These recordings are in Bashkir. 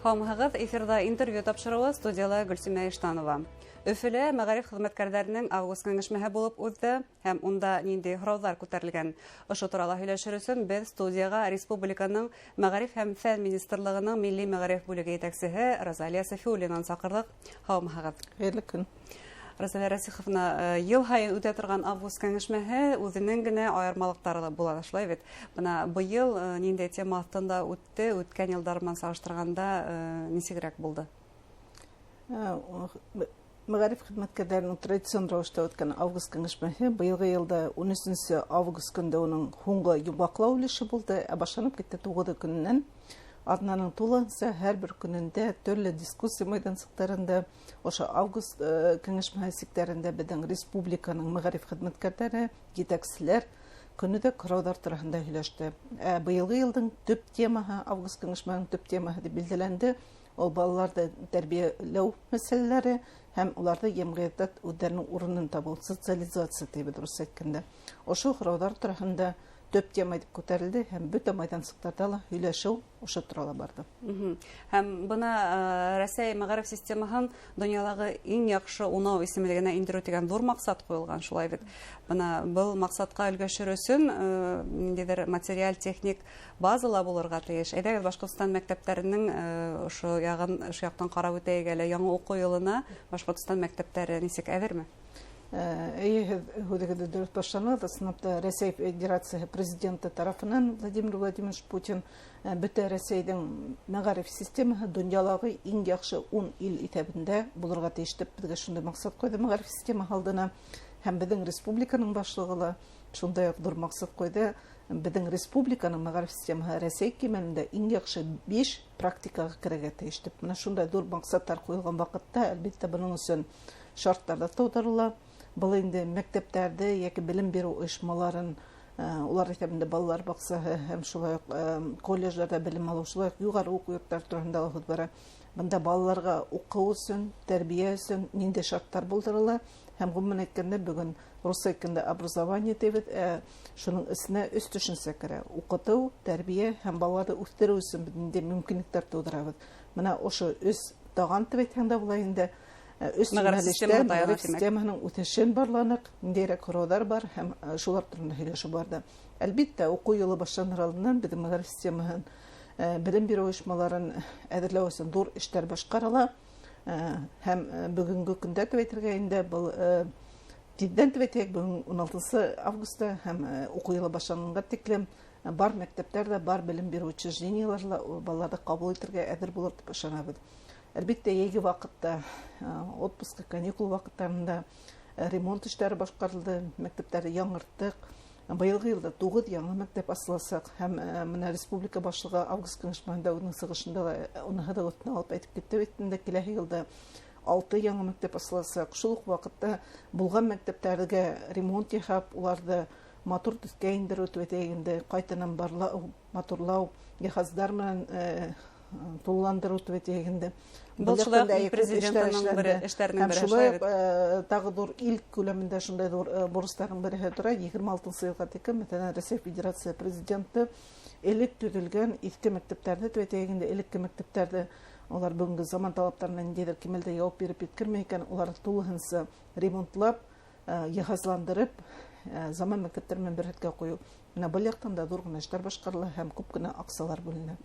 Һаумыһығыҙ, эфирҙа интервью тапшырыуы, студияла Гөлсимә Иштанова. Өфөлә мәғариф хеҙмәткәрҙәренең август кәңәшмәһе булып уҙҙы һәм унда ниндәй һорауҙар күтәрелгән? Ошо турала һөйләшер өсөн беҙ студияға республиканың мәғариф һәм фән министрлығының милли мәғариф бүлеге етәксеһе Розалия Сафиуллинаны саҡырҙыҡ. Һаумыһығыҙ. Хәйерле көн. Розалия Расиховна, йыл һайын үтә торған август кәңәшмәһе үҙенең генә айырмалыҡтары ла була, шулай бит? Бына быйыл ниндәй тема аҫтында үтте, үткән йылдар менән сағыштырғанда нисегерәк булды? Мәғариф хеҙмәткәрҙәренең традицион рәүештә үткән август кәңәшмәһе быйылғы йылда 13 август көндә уның һуңғы йомғаҡлау өлөшө булды, ә башланып китте 9 көнөнән. Аҙнаның тулыһынса һәр бер көнөндә төрлө дискуссия майҙансыҡтарында ошо август кәңәшмәһе сиктәрендә беҙҙең республиканың мәғариф хеҙмәткәрҙәре, етәкселәр көнөҙәк һорауҙар тураһында һөйләште. Ә быйылғы йылдың төп темаһы, август кәңәшмәһенең төп темаһы тип билдәләнде, ул балаларҙы тәрбиәләү мәсьәләләре һәм уларҙы йәмғиәттә үҙҙәренең урынын табыу, социализация тибеҙ русса әйткәндә. Ошо һорауҙар тураһында төп тема итеп күтәрелде һәм бөтә майҙансыҡтарҙа ла һөйләшеү ошо турала барҙы. Һәм бына Рәсәй мәғариф системаһын донъялағы иң яҡшы унау исемлегенә индереү тигән ҙур маҡсат ҡуйылған, шулай бит. Бына был маҡсатҡа өлгәшер өсөн ниндәйҙер материаль техник базала булырға тейеш. Әйҙәгеҙ, Башҡортостан мәктәптәренең ошо яғын, ошо яҡтан ҡарап үтәйек әле. Яңы уҡыу йылына Башҡортостан мәктәптәре нисек әҙерме? Эйе, һеҙ һүҙегеҙҙе дөрөҫ башланығыҙ. Ысынлап та, Рәсәй Федерацияһы президенты тарафынан Владимир Владимирович Путин бөтә Рәсәйҙең мәғариф системаһы донъялағы иң яҡшы 10 ил иҫәбендә булырға тейеш тип беҙгә шундай маҡсат ҡуйҙы мәғариф системаһы алдына. Һәм беҙҙең республиканың башлығы ла шундай уҡ ҙур маҡсат ҡуйҙы. Беҙҙең республиканың мәғариф системаһы Рәсәй кимәлендә иң яҡшы 5 практикаға керергә тейеш тип. Бына шундай ҙур маҡсаттар ҡуйылған ваҡытта, әлбиттә, бының өсөн шарттар ҙа тыуҙырыла. Был инде мәктәптәрҙе йәки белем биреү ойошмаларын, улар иҫәбендә балалар баҡсаһы һәм шулай уҡ колледждарҙа белем алыу, шулай уҡ юғары уҡыу йорттары тураһында ла һүҙ бара. Бында балаларға уҡыу өсөн, тәрбиә өсөн ниндәй шарттар булдырыла һәм ғөмүмән әйткәндә, бөгөн русса әйткәндә образование тибеҙ, шуның эсенә өс төшөнсә керә: уҡытыу, тәрбиә һәм балаларҙы үҫтереү өсөн беҙ ниндәй мөмкинлектәр тыуҙырабыҙ. Бына ошо өс таған тип әйтһәң дә була инде. Өс Мәғариф йүнәлештә системаһы таяна, мәғариф тимәк. системаһының үҫешен барланыҡ, ниндәйерәк һорауҙар бар һәм шулар тураһында һөйләшеү барҙы. Әлбиттә, уҡыу йылы башланыр алдынан беҙҙең мәғариф системаһын, белем биреү ойошмаларын әҙерләү өсөн ҙур эштәр башҡарыла. Һәм бөгөнгө көндә тип әйтергә инде, был тиҙҙән тип әйтәйек, бөгөн 16 августа һәм уҡыу йылы башланғанға тиклем бар мәктәптәр ҙә, бар белем биреү учреждениелар ла балаларҙы ҡабул итергә әҙер булыр тип ышанабыҙ. Әлбиттә, йәйге ваҡытта, отпуск, каникул ваҡыттарында ремонт эштәре башҡарылды, мәктәптәрҙе яңырттыҡ. Быйылғы йылда 9 яңы мәктәп асыласаҡ һәм бына республика башлығы август кәңәшмәһендә үҙенең сығышында ла уныһы ла өҫтөнә алып әйтеп китте бит инде, киләһе йылда 6 яңы мәктәп асыласаҡ. Шул уҡ ваҡытта булған мәктәптәргә ремонт яһап, уларҙы матур төҫкә индереү тип әйтәйек инде, ҡайтанан барлау, матурлау, йыһаздар менән тулыландырыу тип әйтәйек инде. Был Был шулай яҡтан да уҡ ил президентының президентының бер бер эштәренең Һәм береһе, шулай шулай уҡ, тағы ҙур ил күләмендә шундай ҙур бурыстарҙың береһе тора. Егерме алтынсы йылға тиклем, мәҫәлән, Рәсәй Федерация президенты элек төҙөлгән иҫке мәктәптәрҙе, тип әйтәйек инде, элекке мәктәптәрҙе улар бөгөнгө заман талаптарына ниндәйҙер кимәлдә яуап биреп еткермәй икән, уларҙы тулыһынса ремонтлап, йыһазландырып, заман мәктәптәре менән бер рәткә ҡуйыу. Бына был яҡтан да ҙур ғына эштәр башҡарыла һәм күп кенә аҡсалар бүленә.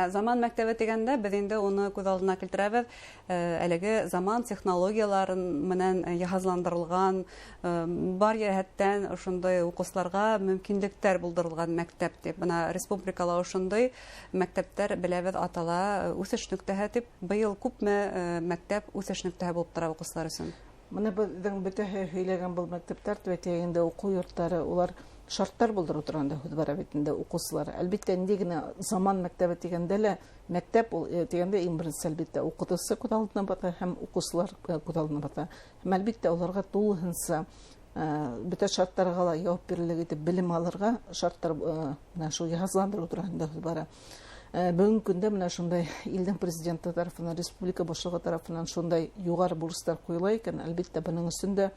Заман мәктәбе тигәндә беҙ инде уны күҙ алдына килтерәбеҙ. Әлеге заман технологияларын менән йыһазландырылған, бар йәһәттән ошондай уҡыусыларға мөмкинлектәр булдырылған мәктәп тип. Бына республикала ошондай мәктәптәр беләбеҙ атала үҫеш нөктәһе тип. Быйыл күпме мәктәп үҫеш нөктәһе булып тора уҡыусылар өсөн? Бына беҙҙең бөтәһе һөйләгән был мәктәптәр тип әйтәйек инде, уҡыу йорттары, улар шарттар булдырыу тураһында һүҙ бара бит инде уҡыусылар. Әлбиттә, ниндәй генә заман мәктәбе тигәндә лә, мәктәп ул тигәндә иң беренсе әлбиттә уҡытыусы күҙ алдына баҫа һәм уҡыусылар күҙ алдына баҫа. Һәм әлбиттә уларға тулыһынса бөтә шарттарға ла яуап бирерлек итеп белем алырға шарттар бына шул йыһазландырыу тураһында һүҙ бара. Бөгөнгө көндә бына шундай илдең президенты тарафынан, республика башлығы тарафынан шундай юғары бурыстар ҡуйыла икән, әлбиттә, бының өсөн дә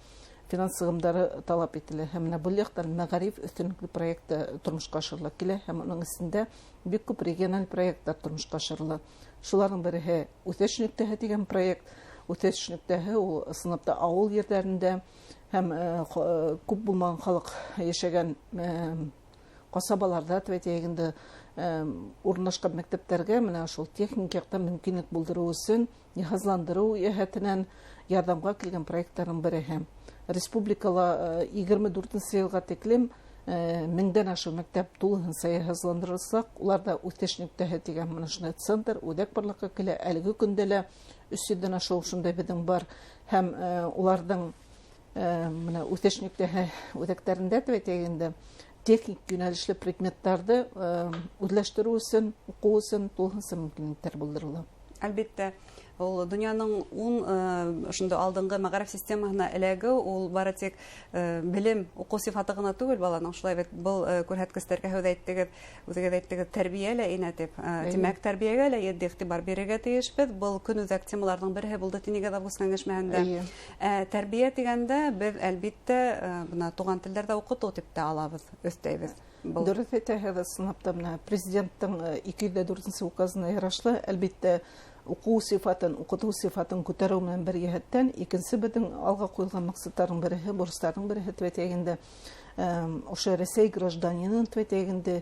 Финанс сығымдары талап ителә. Һәм менә был яҡтан мәғариф өҫтөнлөклө проекты тормошҡа ашырыла килә, һәм уның эсендә бик күп региональ проекттар тормошҡа ашырыла. Шуларҙың береһе «Үҫеш нөктәһе» тигән проект. «Үҫеш нөктәһе» ул ысынлап та ауыл ерҙәрендә һәм күп булмаған халыҡ йәшәгән ҡасабаларҙа, тип әйтәйек инде, урынлашҡан мәктәптәргә менә шул техник яҡтан мөмкинлек булдырыу өсөн йыһазландырыу йәһәтенән ярҙамға килгән проекттарҙың береһе. Республикала 24-нсе йылға тиклем 1000-дән ашыу мәктәп тулыһынса йыһазландырылсаҡ, уларҙа «Үҫеш нөктәһе» тигән менә шундай центр, үҙәк барлыҡҡа килә. Әлеге көндә лә 300-дән ашыу шундай беҙҙең бар, һәм уларҙың менә «Үҫеш нөктәһе» үҙәктәрендә, тип әйтәйек инде, техник йүнәлешле предметтарҙы үҙләштереү өсөн, уҡыу өсөн тулыһынса мөмкинлектәр булдырыла. Әлбиттә, ул донъяның 10 ошондай алдынғы мәғариф системаһына эләгеү, ул бары тик белем, уҡыу сифаты ғына түгел баланың, шулай бит, был күрһәткестәргә һүҙ әйттегеҙ, үҙегеҙ әйттегеҙ, тәрбиә лә инә тип. Тимәк, тәрбиәгә лә етди иғтибар бирергә тейешбеҙ. Был көнүҙәк темаларҙың береһе булды тинегеҙ август кәңәшмәһендә. Тәрбиә тигәндә беҙ, әлбиттә, бына туған телдәрҙә уҡытыу тип тә алабыҙ, өҫтәйбеҙ. Был Дөрөҫ әйтәһегеҙ, ысынлап та, бына президенттың 204-нсе указына ярашлы, әлбиттә, уҡыу сифатын, уҡытыу сифатын күтәреү менән бер йәһәттән, икенсе беҙҙең алға ҡуйылған маҡсаттарҙың береһе, бурыстарҙың береһе, тип әйтәйек инде, ошо Рәсәй гражданинын, тип әйтәйек инде,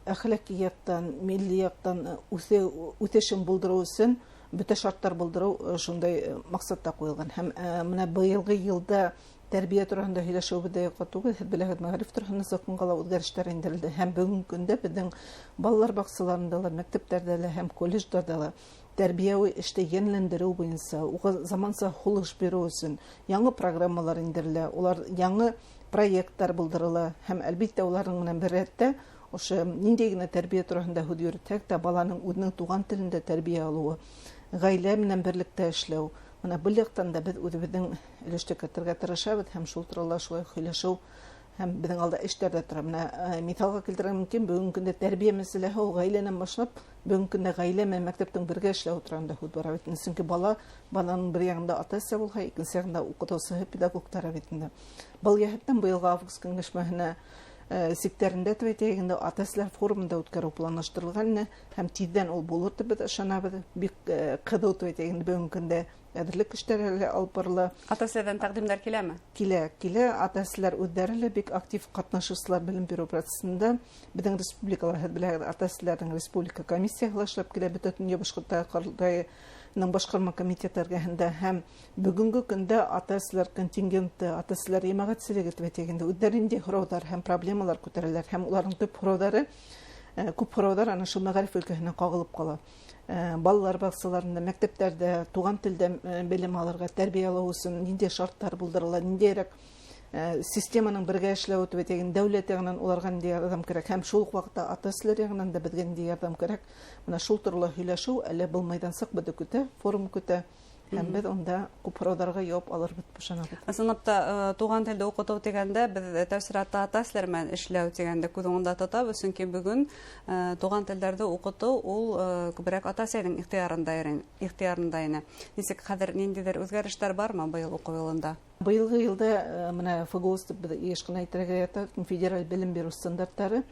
әхлаҡи яҡтан, милли яҡтан үҫешен булдырыу өсөн бөтә шарттар булдырыу, шундай маҡсатта ҡуйылған. Һәм бына быйылғы йылда тәрбиә тураһында һөйләшеүебеҙ ҙә юҡҡа түгел. Һеҙ беләһегеҙ, мәғариф тураһында законға ла үҙгәрештәр индерелде. Һәм бөгөнгө көндә беҙҙең балалар баҡсаларында ла, мәктәптәрҙә лә һәм колледждарҙа ла тәрбиәүи эште йәнләндереү буйынса, уға заманса һулыш биреү өсөн яңы программалар индерелә, улар яңы проекттар булдырыла. Һәм әлбиттә уларҙың менән бер рәттә ошо ниндәй генә тәрбиә тураһында һүҙ йөрөтһәк тә, баланың үҙенең туған телендә тәрбиә алыуы, ғаилә менән берлектә эшләү, бына был яҡтан да беҙ үҙебеҙҙең өлөштө кертергә тырышабыҙ, һәм шул турала шулай һөйләшеү һәм беҙҙең алда эштәр ҙә тора. Бына миҫалға килтерергә мөмкин, бөгөнгө көндә тәрбиә мәсьәләһе ул ғаиләнән башлап, бөгөнгө көндә ғаилә менән мәктәптең бергә эшләү тураһында һүҙ бара бит. Сөнки баланың бер яғында ата-әсә булһа, икенсе яғында уҡытыусыһы, педагогтары бит инде. Был йәһәттән быйылғы август кәңәшмәһенә сиктәрендә, тип әйтәйек инде, ата-әсәләр форумында үткәреү планлаштырылған ине, һәм тиҙҙән ул булыр тип беҙ ышанабыҙ. Бик ҡыҙыу, тип әйтәйек инде, бөгөнгө көндә әҙерлек эштәре лә алып барыла. Ата-әсәләрҙән тәҡдимдәр киләме? Килә, килә. Ата-әсәләр үҙҙәре лә бик актив ҡатнашыусылар белем биреү процессында. Беҙҙең республикала, һеҙ беләһегеҙ, ата-әсәләрҙең республика комиссияһы ла эшләп килә, бөтә донъя башҡорттары ҡоролтайының башҡарма комитеты эргәһендә. Һәм бөгөнгө көндә ата-әсәләр контингенты, ата-әсәләр йәмәғәтселеге, тип әйтәйек инде, үҙҙәре ниндәй һорауҙар һәм проблемалар күтәрәләр, һәм уларҙың төп һорауҙары, күп һорауҙар ана шул мәғариф өлкәһенә ҡағылып ҡала. Балалар баҡсаларында, мәктәптәрҙә туған телдә белем алырға, тәрбиә алыу өсөн ниндәй шарттар булдырыла, ниндәйерәк системаның бергә эшләүе, тип әйтәйек, дәүләт яғынан уларға ниндәй ярҙам кәрәк, һәм шул уҡ ваҡытта ата-әсәләр яғынан да беҙгә ниндәй ярҙам кәрәк. Бына шул турала һөйләшеү әле был майҙансыҡ беҙҙе көтә, форум көтә. Һәм беҙ унда күп һорауҙарға яуап алырбыҙ, тип ышанабыҙ. Ысынлап та, туған телде уҡытыу тигәндә беҙ тәү сиратта ата-әсәләр менән эшләү тигәнде күҙ уңында тотабыҙ, сөнки бөгөн туған телдәрҙе уҡытыу ул күберәк ата-әсәнең ихтыярында ине. Нисек хәҙер ниндәйҙер үҙгәрештәр бармы быйыл уҡыу йылында? Быйылғы йылда бына ФГОС тип беҙ йыш ҡына әйтергә ята, федераль белем биреү стандарттары,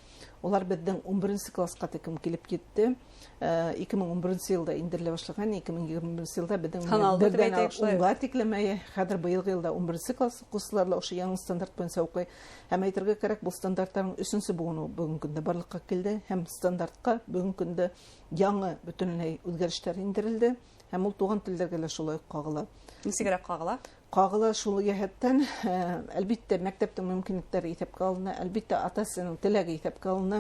улар беҙҙең 11 класҡа тиклем килеп етте. 2011 йылда индерелә башлаған, 2021 йылда беҙҙең Һаналды тип берҙән әйтәйек шулай. унға тиклем, әйе, хәҙер быйылғы йылда 11 класс уҡыусылары ла ошо яңы стандарт буйынса уҡый. Һәм әйтергә кәрәк, был стандарттарҙың өсөнсө быуыны бөгөнгө көндә барлыҡҡа килде, һәм стандартҡа бөгөнгө көндә яңы бөтөнләй үҙгәрештәр индерелде, һәм ул туған телдәргә лә шулай уҡ ҡағыла. Нисегерәк ҡағыла? Ҡағыла шул йәһәттән, әлбиттә, мәктәптең мөмкинлектәре иҫәпкә алына, әлбиттә, ата-әсәнең теләге иҫәпкә алына,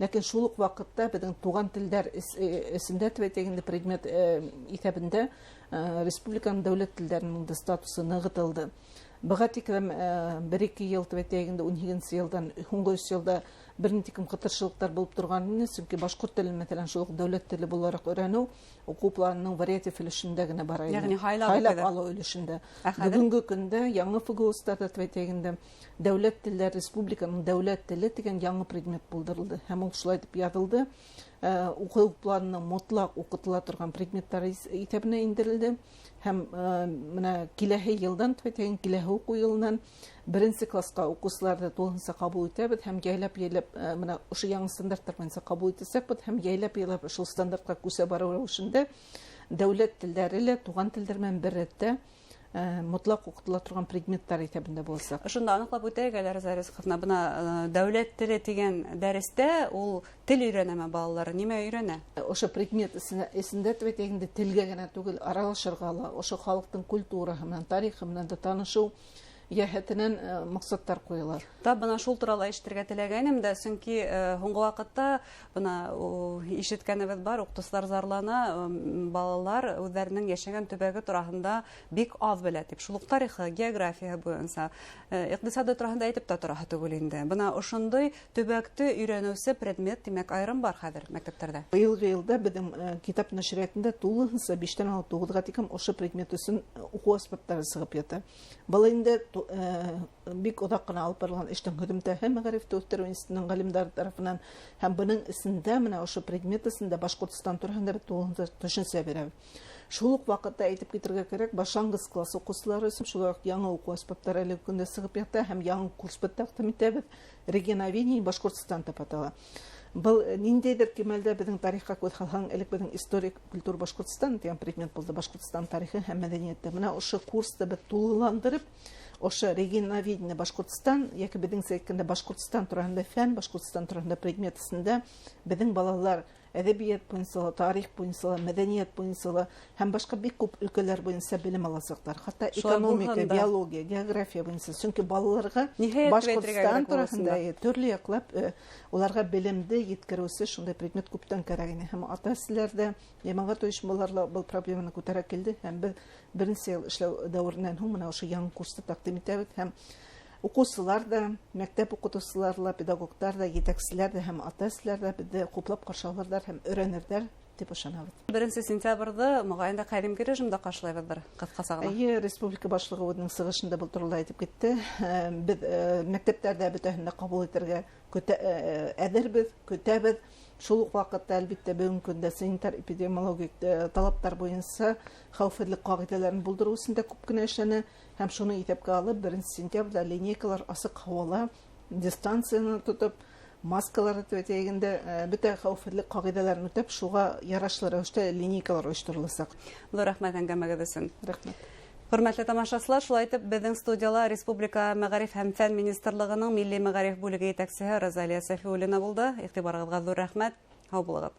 ләкин шул уҡ ваҡытта беҙҙең туған телдәр эсендә, тип әйтәйек инде, предмет иҫәбендә республиканың дәүләт телдәренең дә статусы нығытылды. Быға тиклем бер-ике йыл, тип әйтәйек инде, ун һигеҙенсе йылдан һуңғы өс йылда бер ни тиклем ҡытыршылыҡтар булып торған ине, сөнки башҡорт телен, мәҫәлән, шул уҡ дәүләт теле булараҡ өйрәнеү уҡыу планының вариатив өлөшөндә генә бара ине. Йәғни һайлап Һайлап уҡыйҙар. алыу өлөшөндә. Ә хәҙер? Бөгөнгө көндә яңы ФГОСтарҙа, тип әйтәйек инде, дәүләт телдәре, республиканың дәүләт теле тигән яңы предмет булдырылды. Һәм ул шулай тип яҙылды. Уҡыу планының мотлаҡ уҡытыла торған предметтар иҫәбенә индерелде. Һәм мына киләһе йылдан, киләһе уҡыу йылынан беренсе класҡа уҡыусыларҙы тулыһынса ҡабул итәбеҙ һәм йәйләп-йәйләп мына ошо яңы стандарттар буйынса ҡабул итәсәкбеҙ һәм йәйләп-йәйләп шул стандартҡа күсә барыу рәүешендә дәүләт телдәре лә туған телдәр менән бер рәттә мотлаҡ уҡытыла торған предметтар иҫәбендә буласаҡ. Ошонда аныҡлап үтәйек әле, Розалия Ризҡовна, бына дәүләт теле тигән дәрестә ул тел өйрәнәме балалар, нимә өйрәнә? Ошо предмет эсендә тип әйтәйек инде, телгә генә түгел, аралашырға ла, ошо халыҡтың культураһы менән, тарихы менән дә танышыу йәһәтенән маҡсаттар ҡуйыла. Тап бына шул турала ишетергә теләгәйнем дә, сөнки һуңғы ваҡытта бына ишеткәнебеҙ бар, уҡытыусылар зарлана, балалар үҙҙәренең йәшәгән төбәге тураһында бик аҙ белә тип. Шул уҡ тарихы, географияһы буйынса, иҡтисады тураһында әйтеп тә тораһы түгел инде. Бына ошондай төбәкте өйрәнеүсе предмет, тимәк, айырым бар хәҙер мәктәптәрҙә. Быйылғы йылда беҙҙең китап нәшриәтендә тулыһынса 5-тән алып 9-ға тиклем ошо предмет өсөн уҡыу әсбаптары сығып ята. Был инде бик оҙаҡ ҡына алып барылған эштең һөҙөмтәһе мәғарифте үҫтереү институтының ғалимдары тарафынан, һәм бының эсендә менә ошо предмет эсендә Башҡортостан тураһында бер тулыһынса төшөнсә бирәбеҙ. Шул уҡ ваҡытта әйтеп китергә кәрәк, башланғыс класс уҡыусылары өсөн шулай уҡ яңы уҡыу әсбаптары әлеге көндә сығып ята һәм яңы курс беҙ тәҡдим итәбеҙ. Регионоведение Башҡортостан тип атала. Был ниндәйҙер кимәлдә беҙҙең тарихҡа күҙ һалһаң, элек беҙҙең историк культура Башҡортостан тигән предмет булды, Башҡортостан тарихы һәм мәҙәниәте. Бына ошо курсты беҙ тулыландырып, ошо регионоведение Башҡортостан йәки беҙҙеңсә әйткәндә Башҡортостан тураһында фән, Башҡортостан тураһында предмет эсендә беҙҙең балалар әҙәбиәт буйынса ла, тарих буйынса ла, мәҙәниәт буйынса ла һәм башҡа бик күп өлкәләр буйынса белем аласаҡтар. Хатта Шулай экономика, булһын да. биология, география буйынса. Сөнки балаларға Ниһайәт Башҡортостан әйтергә кәрәк тураһында буласында. төрлө яҡлап, уларға белемде еткереүсе шундай предмет күптән кәрәк ине. Һәм ата-әсәләр дә, йәмәғәт ойошмалары ла был проблеманы күтәрә килде. Һәм беҙ беренсе йыл эшләү дәүеренән һуң мына ошо яңы курсты тәҡдим итәбеҙ. Һәм уҡыусылар ҙа, мәктәп уҡытыусылары ла, педагогтар ҙа, етәкселәр ҙә һәм ата-әсәләр ҙә беҙҙе хуплап ҡаршы алырҙар һәм өйрәнерҙәр тип ышанабыҙ. 1 сентябрҙе моғайын да ҡәҙимге режимда ҡаршылайбыҙҙыр, ҡыҫҡаса ғына. Эйе, республика башлығы үҙенең сығышында был турала әйтеп китте. Беҙ мәктәптәрҙә бөтәһен дә ҡабул итергә әҙербеҙ, көтәбеҙ. Шул уҡ ваҡытта, әлбиттә, бөгөнгө көндә санитар эпидемиологик талаптар буйынса хәүефһеҙлек ҡағиҙәләрен булдырыу өсөн дә күп кенә эшләнә. Һәм шуны иҫәпкә алып, 1 сентябрҙә линейкалар асыҡ һауала дистанцияны тотоп, маскаларҙы тип әйтәйек, бөтә хәүефһеҙлек ҡағиҙәләрен үтәп, шуға ярашлы рәүештә линейкалар ойоштороласаҡ. Ҙур рәхмәт әңгәмәгеҙ өсөн. Рәхмәт. Хөрмәтле тамашасылар, шулай итеп, беҙҙең студияла Республика Мәғариф һәм Фән Министрлығының Милли мәғариф бүлеге етәксеһе Розалия Сәфиуллина булды. Иғтибарығыҙға ҙур рәхмәт. Һау булығыҙ.